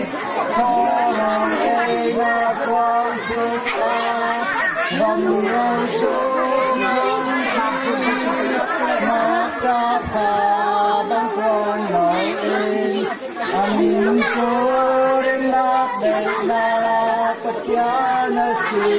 Chawlawng einak kuang chungah ramro sung an thi. Ngakṭah fa bang tlawn loin a min cu remnak daihnak Pathian a si.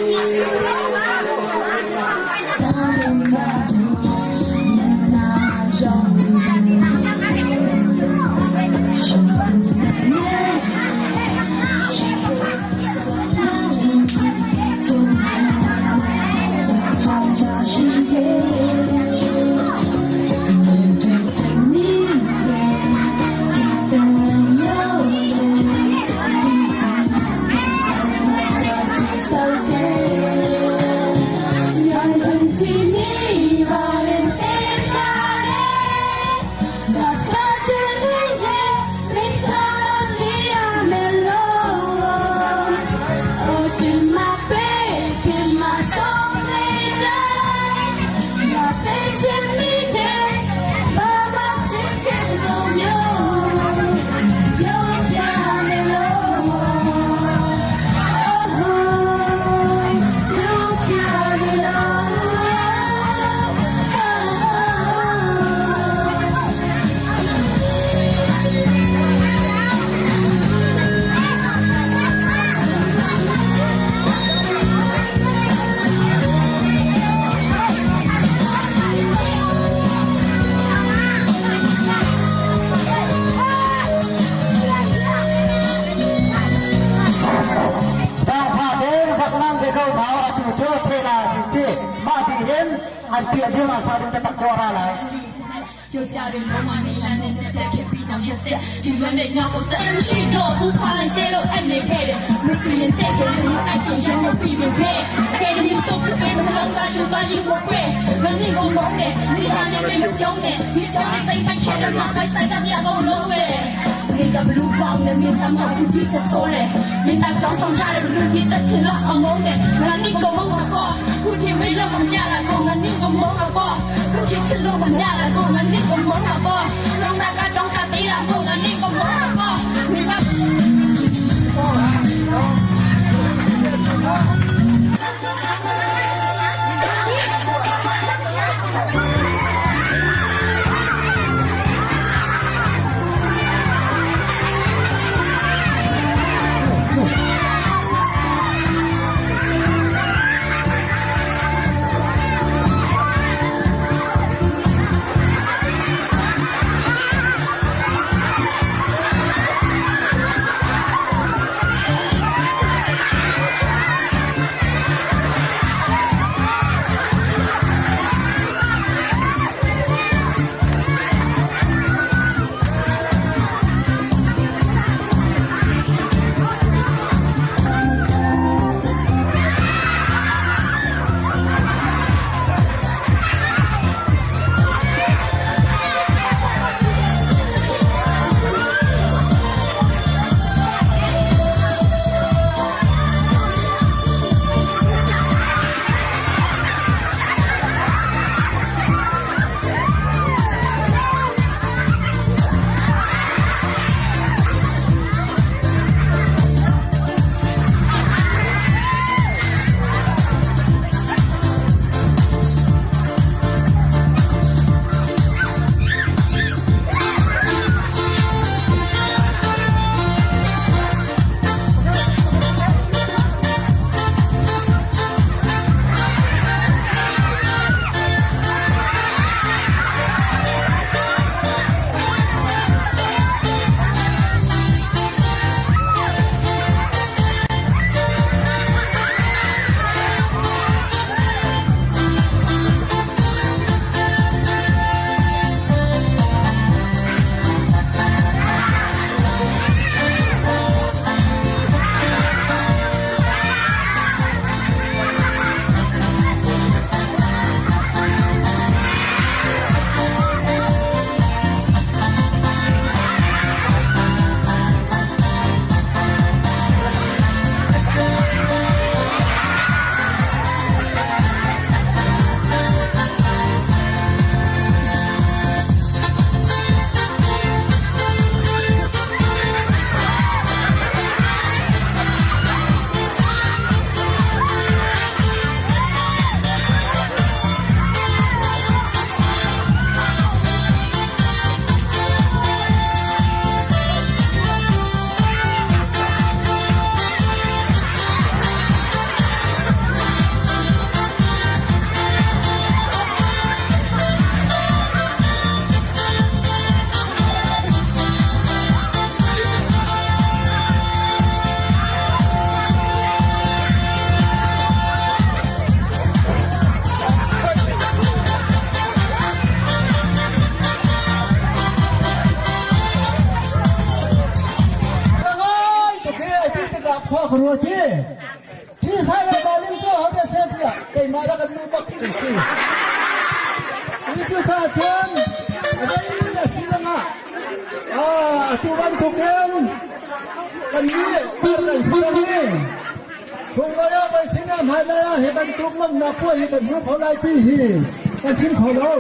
khua ka ruat i Thisa le Salim cu ho dah seh tiah keimah le kan nu bak kan si. Cu caah cun zei a si zongah atu bantuk in kan nih tar kan si cang i Phunglei ah kan sin ah hmailei ah hi bantuk lawmhnak puai hi kan hmu kho lai ti hi kan chim kho lo.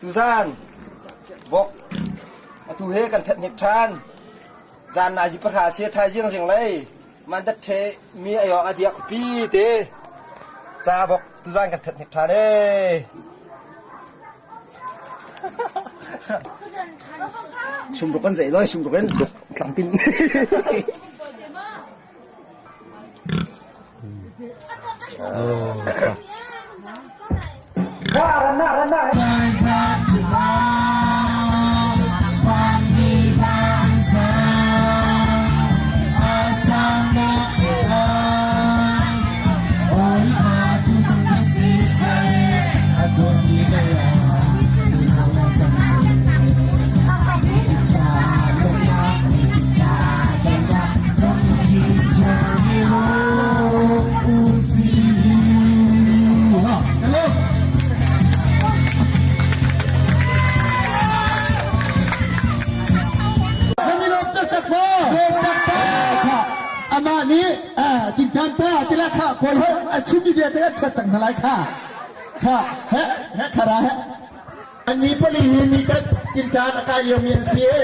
Tuzan vok atu he kan that hnik ṭhan. Zan na ji pakha se thai jing jing lei man dat the mi ayo adiak pi te ca vok tuzan kan that hnik ṭhan e. Sumruk kan zei loi sumruk in tlangpin. Amah nih tingtang pa tila kha kawl holh a chimmi bia te kan ṭhat cang hna lai kha. Kha he he khara he. Anni pali hi mi kan tinṭan a kai liomi an si i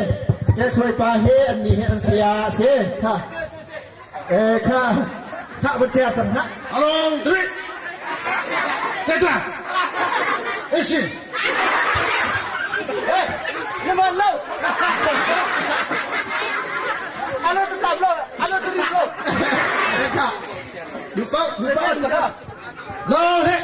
Kethluai pa hi annih hi an saya a si. Kha eh kha kha vun ṭia cang hlah. Along dri. Teta. Isin. Hey, naman lo. Ano to tablo? Ano to dito? Kha lupa lupa. Lo he.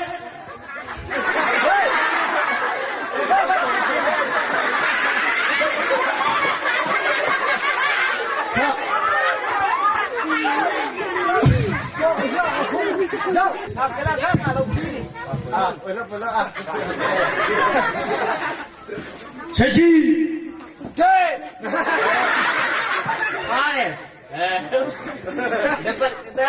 Saji! Dapat kita.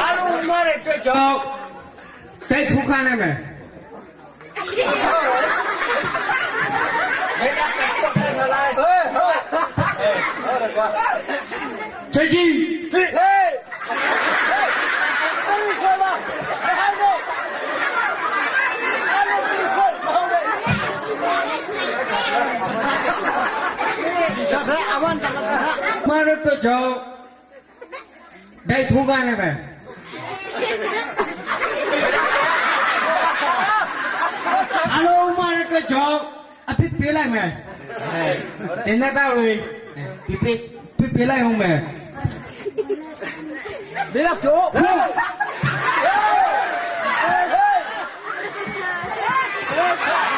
အားလုံးမတဲ့အတွက်ကြောင့်တိုက်ခုခါနိုင်မယ်ချက်ကြီး Hey! မတဲ့အတွက်ကြောင့်တိုက်ခုခါနိုင်မယ်အလုံးမတဲ့အတွက်ကြောင့်အဖြစ်ပေးလိုက်မယ်တင်တဲ့ကောက်လေးပြပြပြပြလိုက်အောင်မယ် Đi làm chỗ. Hey! Hey!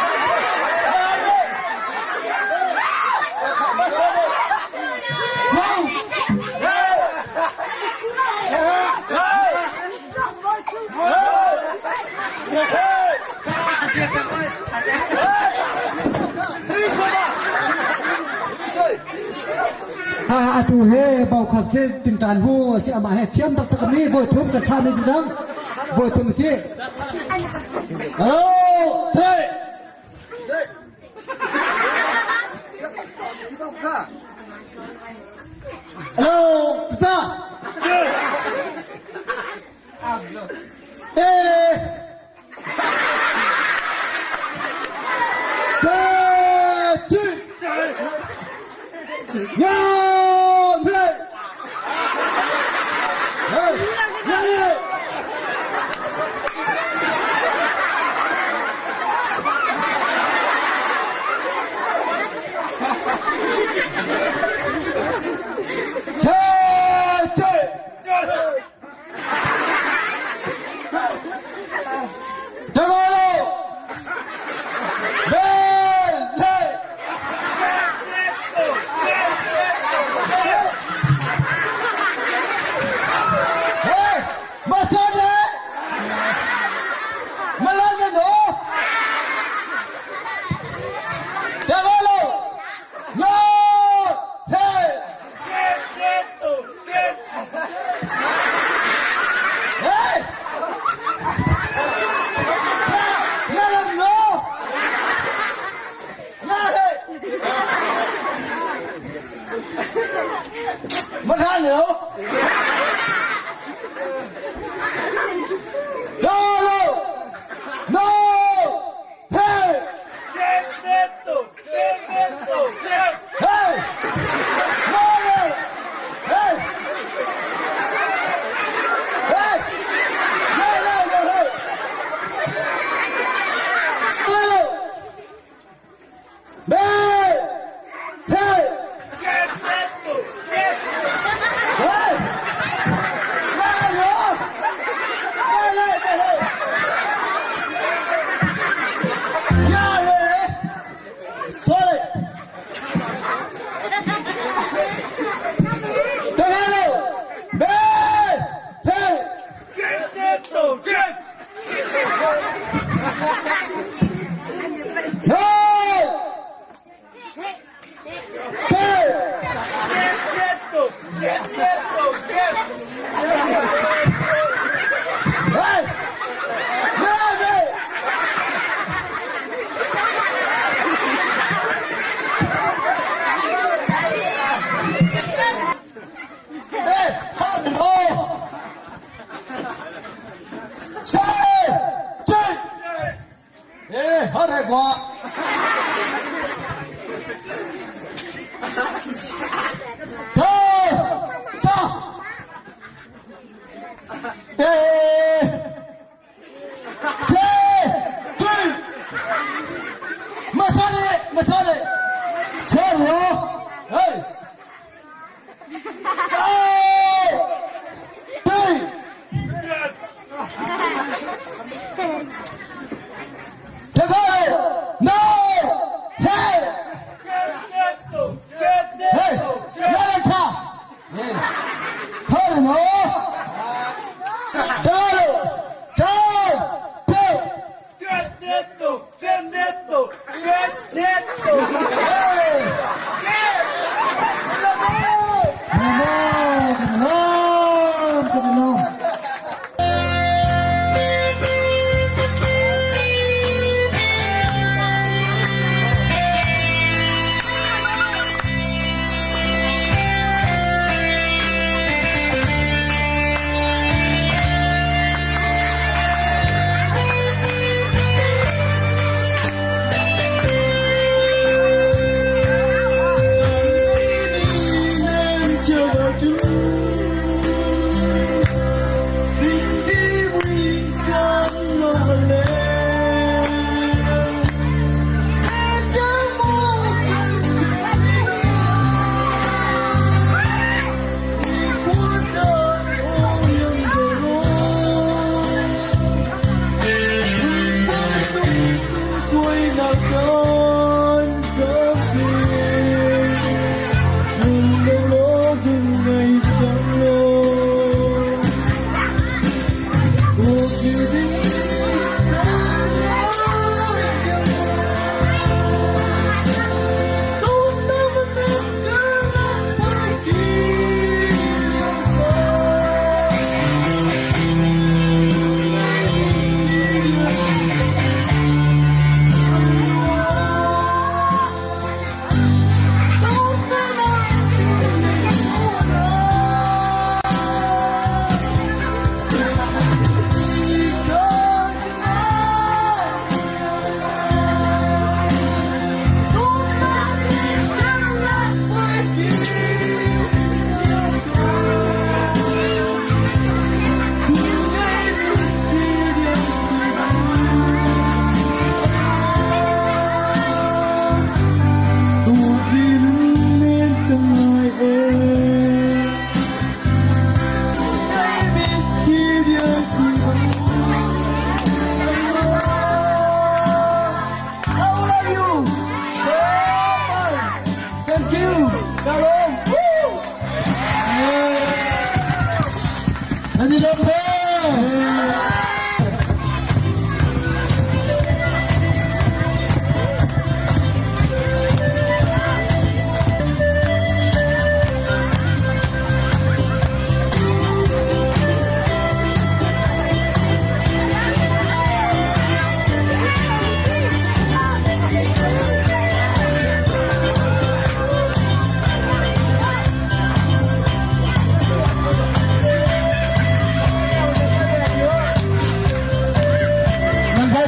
Atu he bau khat si tintan hu si amah he thiam taktak mi voi thum ka tha mi si dang voi thum si. Hello, three. Hello, tata. Eh.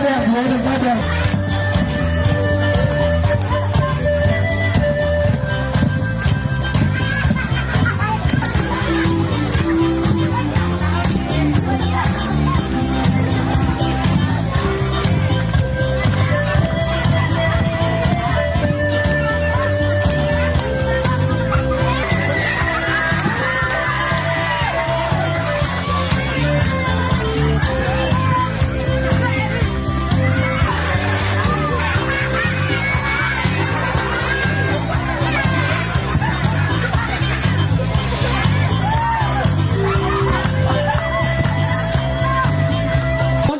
Ba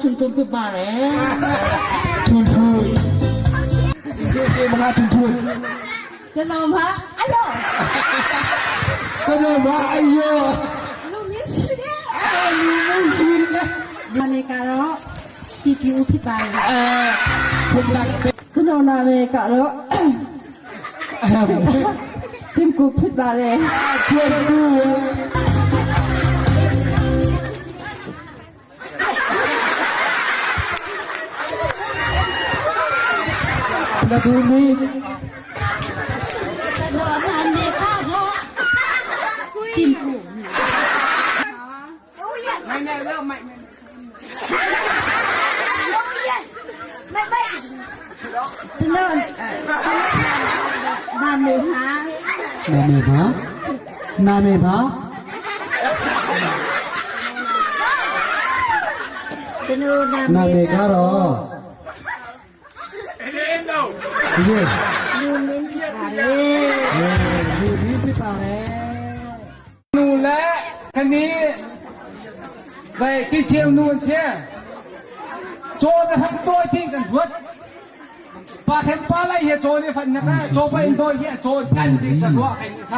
ထွန်းထွန်းဖြစ်ပါတယ် ထွန်းထွန်းဒီမဟာထွန်းထွန်း ကျွန်တော်မအလော ကျွန်တော်မအယော လူမင်းရှိတယ် လူမင်းရှိတယ် နာမည်ကတော့ PTU ဖြစ်ပါတယ် အဲဘုရား ကျွန်တော်နာမည်ကတော့တင်ကူဖြစ်ပါတယ် ကျွတ်ကူလဒူမီ တော်နာမည်ကတော့တင်ကူကျွန်တော်နာမည်ဟာ နာမည်ပါနာမည်ပါ ကျွန်တော်နာ နာ မည် မည်ကတော့ဒီ လူမင်းဖြစ်ပါတယ် လူမင်းဖြစ်ပါတယ် 努来，看你，喂，给钱努钱，做的很多的跟我，把很把来也做的反正啊，做不多也做干的跟我很看。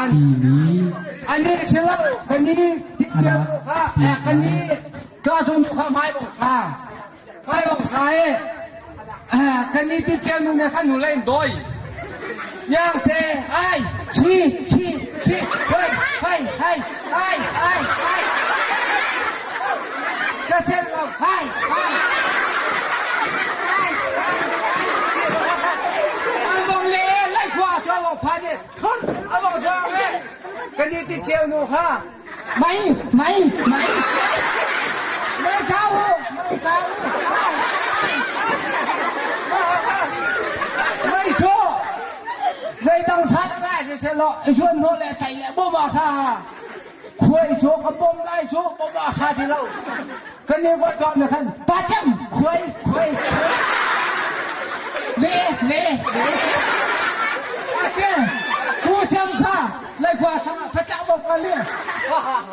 อันนี้เชลกันนี้ที่เจ้าค่ะกันนี้ก็จงความไม่บอกชาไม่บอกชาเอ่อกันนี้ที่เจ้าหนูเนี่ยขันหนูเล่นโดยยังเตไอ้ชี้ชี้ชี้เฮ้ยเฮ้ยเฮ้ยไอ้ไอ้ไอ้ก็เช่นเราไอ้ไอ้ไอ้บอกเล่ไล่กว่าชอบบอกพาเนี่ยทุนเอาบอกชอบเลยกันนี้ที่เจ้าหนูค่ะไม่ไม่ไม่ไม่เข้าไม่เข้าไม่ชอบ 在当山来是是老，说拿来带来不马啥，快说个蹦来说不马啥的喽，跟你我讲的很，八将快快来来来，阿爹，我讲他来挂他，他讲我管了，哈哈哈。